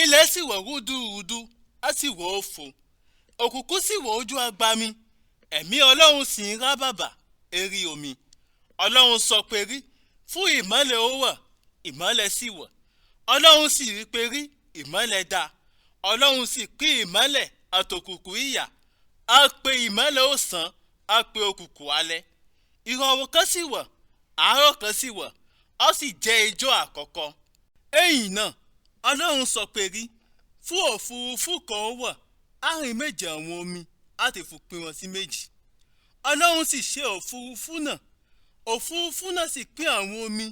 Ilẹ̀ sì wọ̀ rúdurùdu, á sì wọ̀ òfo. Òkùnkùn sì wọ̀ ojú agbami. Ẹ̀mí Ọlọ́run sì ń rábàbà erí omi. Ọlọ́run sọ pé rí, fún ìmọ́lẹ̀ ó wà, ìmọ́lẹ̀ sì wà. Ọlọ́run sì rí pé rí, ìmọ́lẹ̀ dá. Ọlọ́run sì pín ìmọ́lẹ̀ àtòkùnkùn ìyà. Á pe ìmọ́lẹ̀ ọ̀sán, á pe òkùnkùn alẹ́. Ìrọ̀rùn kan sì wà, àárọ̀ kan sì wà, ó sì jẹ́ ijọ́ àkọ́kọ́. Ẹ̀yìn náà, Ọlọ́run sọ pé rí, fún òfurufú kan ó wà, àárín méjì àwọn omi, á ti fún pín wọn sí méjì. Ọlọ́run sì ṣe òfurufú náà. Òfurufú náà sì pín àwọn omi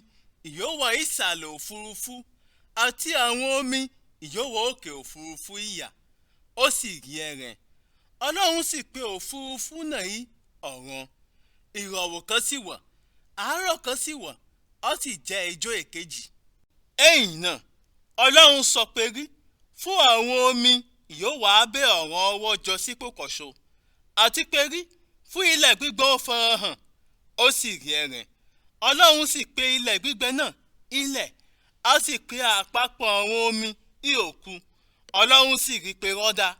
ìyówà ìsàlẹ̀ òfurufú àti àwọn omi ìyówà òkè òfurufú ìyà. Ó sì rí ẹrẹ̀. Ọlọ́run sì pe òfurufú náà ní ọ̀run. Ìrọ̀rùn kan sì wà, àárọ̀ kan sì wà, ó sì jẹ́ ijọ́ èkejì. Ẹ̀yìn náà, Ọlọ́run sọ pé rí, fún àwọn omi ìyówà abẹ́ ọ̀run ọwọ́ jọ sípò kọ̀ṣo, àti pé rí, fún ilẹ̀ gbígbẹ ó farahàn, ó sì rí ẹrẹ̀. Ọlọ́run sì pe ilẹ̀ gbígbẹ náà ilẹ̀, á sì pe àpapọ̀ àwọn omi ìhòkù. Ọlọ́run sì rí pé rọ́dà.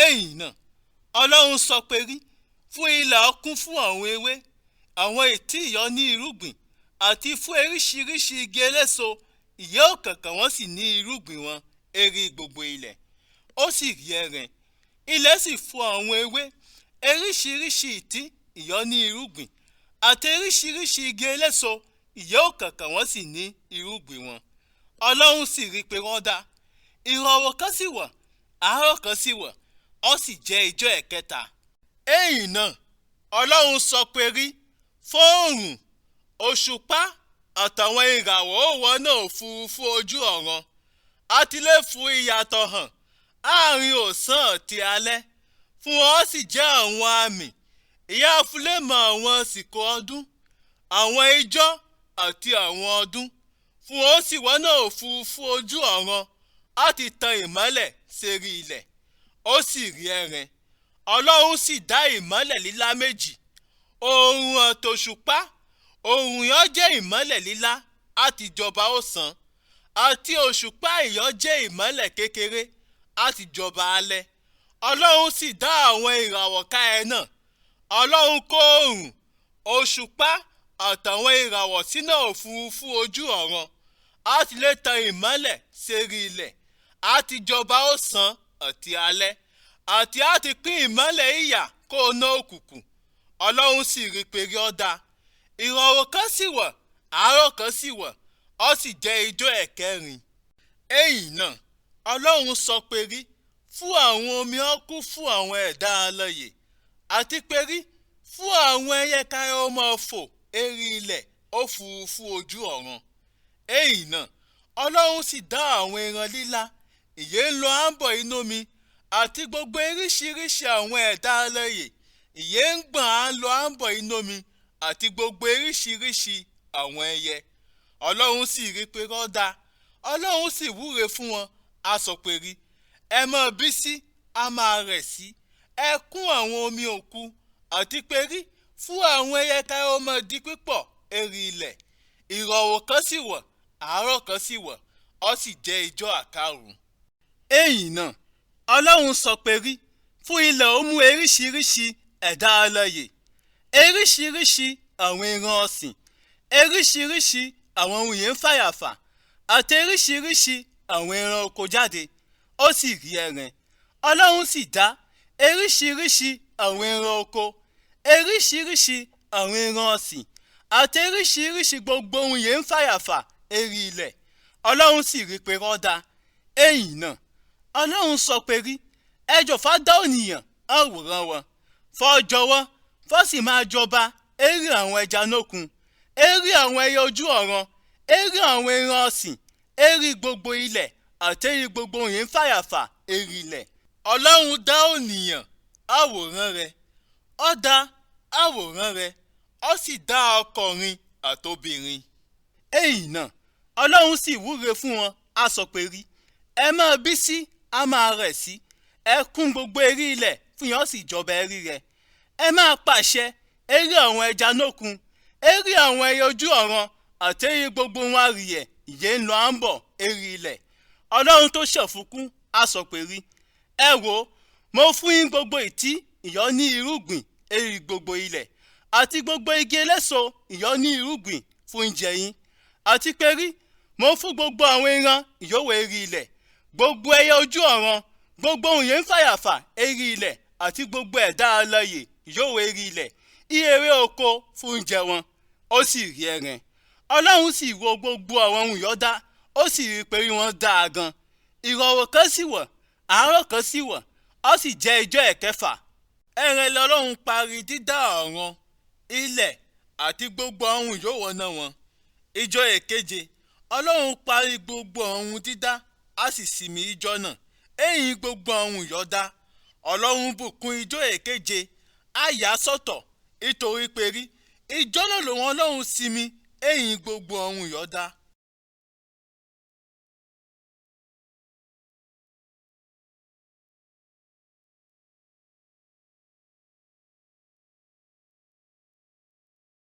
Ẹ̀yìn náà, Ọlọ́run sọ pé rí, fún ilẹ̀ ó kún fún àwọn ewé, àwọn ìtí ìyọ́ ní irúgbìn, àti fún oríṣiríṣi igi eléso, ìyẹ́ ọ̀kọ̀ọ̀kan wọ́n sì ní irúgbìn wọn eri gbogbo ilẹ̀. Ó sì rí ẹrẹ̀. Ilẹ̀ sì fún àwọn ewé, oríṣiríṣi ìtí ìyọ́ ní irúgbìn, àti oríṣiríṣi igi eléso, ìyẹ́ ọ̀kọ̀ọ̀kan wọ́n sì ní irúgbìn wọn. Ọlọ́run sì rí pé wọ́n dá. Ìrọ̀rùn kan sì wà, àárọ̀ kan sì wà, ó sì jẹ́ ijọ́ ẹ̀kẹta. Ẹ̀yìn náà, Ọlọ́run sọ pé rí, fóòrùn, òṣùpá àtàwọn ìràwọ̀ ó wọnú òfurufú ojú ọ̀run. A ti lè fún ìyàtọ̀ hàn àárín ọ̀sán àti alẹ́, fún wọn sì jẹ́ àwọn àmì. Ìyá fúlẹ̀ mọ àwọn àsìkò ọdún, àwọn ijọ́ àti àwọn ọdún. Fún wọn sì wọnú òfurufú ojú ọ̀run, á ti tan ìmọ́lẹ̀ sérí ilẹ̀. Ó sì rí ẹrẹ̀. Ọlọ́run sì dá ìmọ́lẹ̀ lílá méjì, oòrùn àtòṣùpá. Oòrùn yẹn jẹ́ ìmọ́lẹ̀ lílá àti jọba ọ̀sán, àti òṣùpá ìyọ́ jẹ́ ìmọ́lẹ̀ kékeré àti jọba alẹ́. Ọlọ́run sì dá àwọn ìràwọ̀ ká ẹ náà. Ọlọ́run kó oòrùn, òṣùpá àtàwọn ìràwọ̀ sínú òfurufú ojú ọ̀run, á ti lè tan ìmọ́lẹ̀ sérí ilẹ̀, á ti jọba ọ̀sán àti alẹ́, àti á ti pín ìmọ́lẹ̀ ìyà kó ná òkùnkùn. Ọlọ́run sì rí pé rí ọ́ dá. Ìrọ̀rùn kan sì wà, àárọ̀ kan sì wà, ó sì jẹ́ ijọ́ ẹ̀kẹrin. Ẹ̀yìn náà, Ọlọ́run sọ pé rí, fún àwọn omi ó kún fún àwọn ẹ̀dá alààyè, àti pé rí, fún àwọn ẹyẹ kára ó máa fò eri ilẹ̀ òfurufú ojú ọ̀run. Ẹ̀yìn náà, Ọlọ́run sì dá àwọn ẹran lílá, ìyẹ́ ń lọ àǹbọ̀ inú omi, àti gbogbo oríṣiríṣi àwọn ẹ̀dá alààyè, ìyẹ́ ń gbọ̀n á lọ àǹbọ̀ inú omi, àti gbogbo oríṣiríṣi àwọn ẹyẹ. Ọlọ́run sì rí pé rọ́ dá. Ọlọ́run sì wúre fún wọn, a sọ pé rí, ẹ máa bí sí, a máa rẹ̀ sí, ẹ kún àwọn omi òkun, àti pé rí, fún àwọn ẹyẹ kára ó máa di pípọ̀ eri ilẹ̀. Ìrọ̀rùn kan sì wà, àárọ̀ kan sì wà, ó sì jẹ́ ijọ́ àkàrùn. Ẹ̀yìn náà, Ọlọ́run sọ pé rí, fún ilẹ̀ ó mú oríṣiríṣi ẹ̀dá alààyè, oríṣiríṣi àwọn ẹran ọ̀sìn, oríṣiríṣi àwọn ohun yẹn ń fàyàfà, àti oríṣiríṣi àwọn ẹran oko jáde. Ó sì rí ẹrẹ̀. Ọlọ́run sì dá oríṣiríṣi àwọn ẹran oko, oríṣiríṣi àwọn ẹran ọ̀sìn, àti oríṣiríṣi gbogbo ohun yẹn ń fàyàfà eri ilẹ̀. Ọlọ́run sì rí pé rọ́ dá. Ẹ̀yìn náà, Ọlọ́run sọ pé rí, ẹ jọ̀fá dá ònìyàn àwòrán wọn, fọ́ jọwọ́, fọ́ sì máa jọba eri àwọn ẹja nókun, eri àwọn ẹyẹ ojú ọ̀run, eri àwọn ẹran ọ̀sìn, eri gbogbo ilẹ̀, àti eri gbogbo ohun yẹn ń fàyàfà eri ilẹ̀. Ọlọ́run dá ònìyàn àwòrán rẹ̀, ó dá àwòrán rẹ̀, ó sì dá ọkùnrin àtobìnrin. Ẹ̀yìn náà, Ọlọ́run sì wúre fún wọn, a sọ pé rí, ẹ máa bí sí, a máa rẹ̀ sí, ẹ kún gbogbo eré ilẹ̀ fún yẹn ó sì jọba eré rẹ̀. Ẹ máa pàṣẹ eré àwọn ẹja nókun, eré àwọn ẹyẹ ojú ọ̀run, àti eré gbogbo wọn àrìyẹ̀, ìyẹ́ ń lọ à ń bọ̀ eré ilẹ̀. Ọlọ́run tó ṣọ̀fùnkún á sọ pé rí, ẹ wò, mo fún yín gbogbo ìtí ìyọ́ ní irúgbìn eri gbogbo ilẹ̀, àti gbogbo igi eléso ìyọ́ ní irúgbìn fún oúnjẹ yín. Àti pé rí, mo fún gbogbo àwọn ẹran ìyówó eri ilẹ̀, gbogbo ẹyẹ ojú ọ̀run, gbogbo ohun yẹn ń fàyàfà eri ilẹ̀, àti gbogbo ẹ̀dá alààyè ìyówó eri ilẹ̀, iye ewé oko fún oúnjẹ wọn. Ó sì rí ẹran. Ọlọ́run sì wo gbogbo àwọn ohun ìyọ́ dá, ó sì rí i pé wọ́n dáa gan. Ìrọ̀rùn kan sì wọ̀, àárọ̀ kan sì wọ̀, ó sì jẹ́ ijọ́ ẹ̀kẹfà. Ẹran lọ́lọ́run parí dídá ọ̀run, ilẹ̀ àti gbogbo ohun yòówó náà wọn. Ijọ́ èkeje, Ọlọ́run parí gbogbo ohun dídá, á sì sinmi ijọ́ náà. Èyí gbogbo ohun yọ̀ dá. Ọlọ́run bùkún ijọ́ èkeje, á yà á sọ́tọ̀, nítorí pé rí ijọ́ náà lòun Ọlọ́run sinmi, èyí gbogbo ohun yọ̀ dá.